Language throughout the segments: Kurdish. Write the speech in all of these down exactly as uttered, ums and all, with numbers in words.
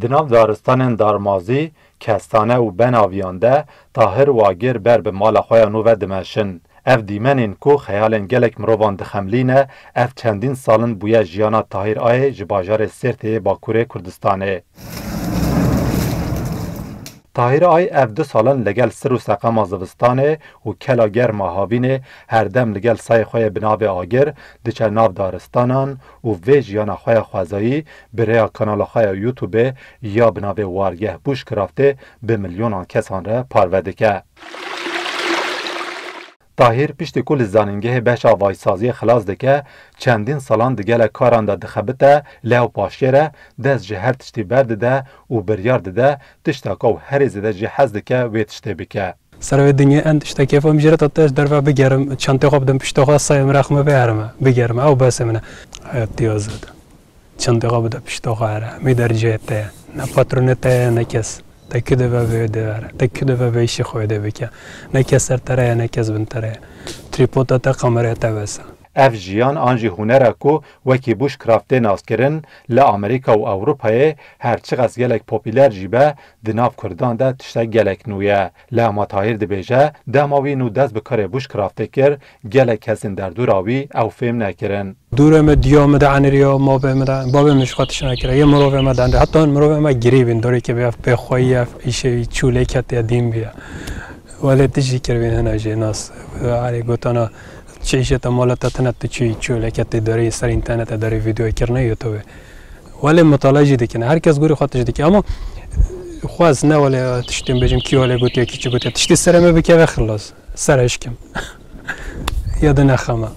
Di nav daristanên Darmazî, Kestane û Benaviyan de Tahir û Agir ber bi mala xwe ya nû ve dimeşin. Ev dîmenên ku xeyalên gelek mirovan dixemilîne, ev çendîn sal in bûye jiyana Tahir Ayê ji bajarê Sêrtê yê Bakurê Kurdistanê. Tahir Ay ev du sal in li gel sir û seqema zivistanê û kela germa havînê her dem li gel sayê xwe yê bi navê Agir diçe nav daristanan û vê jiyana xwe ya xwezayî bi rêya kanala xwe ya YouTube ya bi navê Wargeh Bushcraftê bi milyonan kesan re parve dike. Tahîr piştî ku li zanîngehê beşa vaysaziyê xilas dike, çendîn salan di gelek karan de dixebite, lê ew paşiyê re dest ji her tiştî berdide û biryar dide tişta ku ew herî zêde jê hez dike wê tiştê bike. Ser vê dinyê en tişta kêfa min jê re ta te ez derve bigerim, çentê xwe bidim pişta xwe, sayê min rexme bê herime, bigerime, ew besê min e. Heyat diya zêde. Çendê xwe bide pişta xwe here. Hemî derceyê te ye. Ne patronê te ye, ne kes. Te ku dibe vê de here. Te ku dibe vê îşê xwe de bike. Ne kes ser te re ye, ne kes bin te re ye. Trîpoda te, kameraya te bes e. Ev jiyan an jî hunera ku wekî bushcraft tê naskirin, li Amerîka û Ewropayê her çiqas gelek popûler jî be, di nav Kurdan de tiştek gelek nû ye. Lewma Tahîr dibêje, dema wî nû dest bi karê bushcraftê kir, gelek kesên derdora wî ew fêm nekirin. Dûrê me, diya me de, eniriya mabê me de, babê me ji xwe tişt nekire. Yê mirovê me de, heta mirovê me girî bîn, dorê ke bê ev pê xweyî, ev îşê wî çû lê ketiye, dîn bûye. Welê tişt jî kiribîn hene jê nas. Erê gotana, çi îşê te mala te tine, tu çûyî çû lê ketî dorê ser înternetê, dorê vîdeoyê kirine YouTubeê. Welê mitala jî dikine. Her kes gorî xwe tişt dike. Ama xwest ne welê tiştên bêjim, kî welê gotiye, kî çi gotiye. Tiştê serê me bikeve xilas. Ser eşkim. Ya da nexema.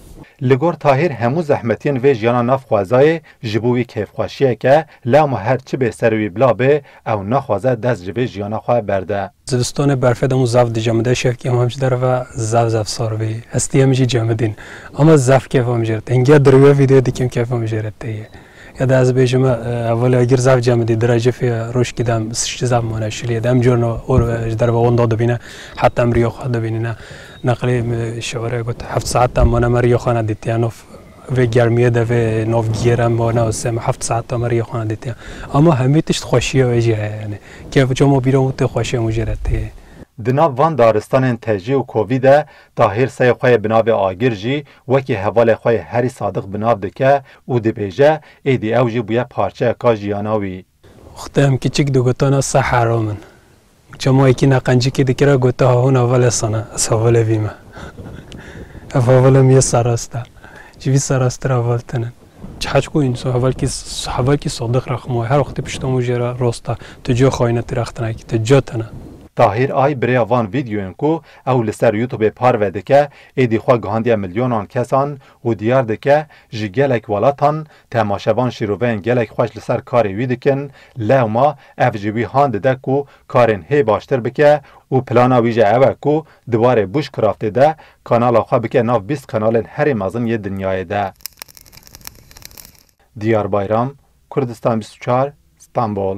Li gor Tahîr hemû zehmetiyên vê jiyana nav xwezayê ji bo wî kêfxweşiyek e, lewma her çi bê ser wî bila bê, ew naxwaze dest ji vê jiyana xwe berde. Zivistanê berfê de hemû zaf dicemide, şevkê em hem ji derve zaf zaf sar bî. Hestiyê em jî cemidîn. Ama zaf kêfa em jê re tê. Hingiya dirû vîdeo dikim kêfa em jê re tê ye. Ya da ez bêjim, e, hevalê Agir zaf cemidî, dirajifê rojkî de em siştî zaf mane şiliyê de. Em corno or, e, ji derve wenda dibîne, heta em riya xwe dibînine. Neqlê, e, şewere got, heft saet em mane me riya xwe nedîtiye. Nov vê germiyê de, vê nov giyê re em mane û sê me heft saet em riya xwe nedîtiye. Ama hemî tişt xweşiya wê jî heye, yani. Kêf çamo bîra û tê xweşiya û jê re tê. Di nav van daristanên tejî û kovî de Tahîr seyê xwe yê bi navê Agir jî wekî hevalê xwe yê herî sadiq bi nav dike û dibêje, êdî ew jî bûye parçeyeka jiyana wî. Wextê em kiçik digotana se heram in. Çamayekî neqencikî dikira, gota ha hûn hevalê sana, ez hevalê vî me. Ev hevalê min yê serast e. Ji vî serastir heval tune. Çi heçku însan hevalkî, hevalkî sadiq rexmo, her wextê pişta min jê re rast e. Tu ca xayine, tu rextinekî, tu ca tune. Tahîr Ay bi rêya van vîdeoyên ku ew li ser YouTubeê parve dike, êdî xwe gihandiye milyonan kesan û diyar dike, ji gelek welatan temaşevan şîroveyên gelek xweş li ser karê wî dikin, lewma ev ji wî han dide ku karên hê baştir bike û plana wî jî ew e ku di warê bushcraftê de kanala xwe bike nav bîst kanalên herî mezin yê dinyayê de. Diyar Bayram, Kurdistan bîst û çar, Stenbol.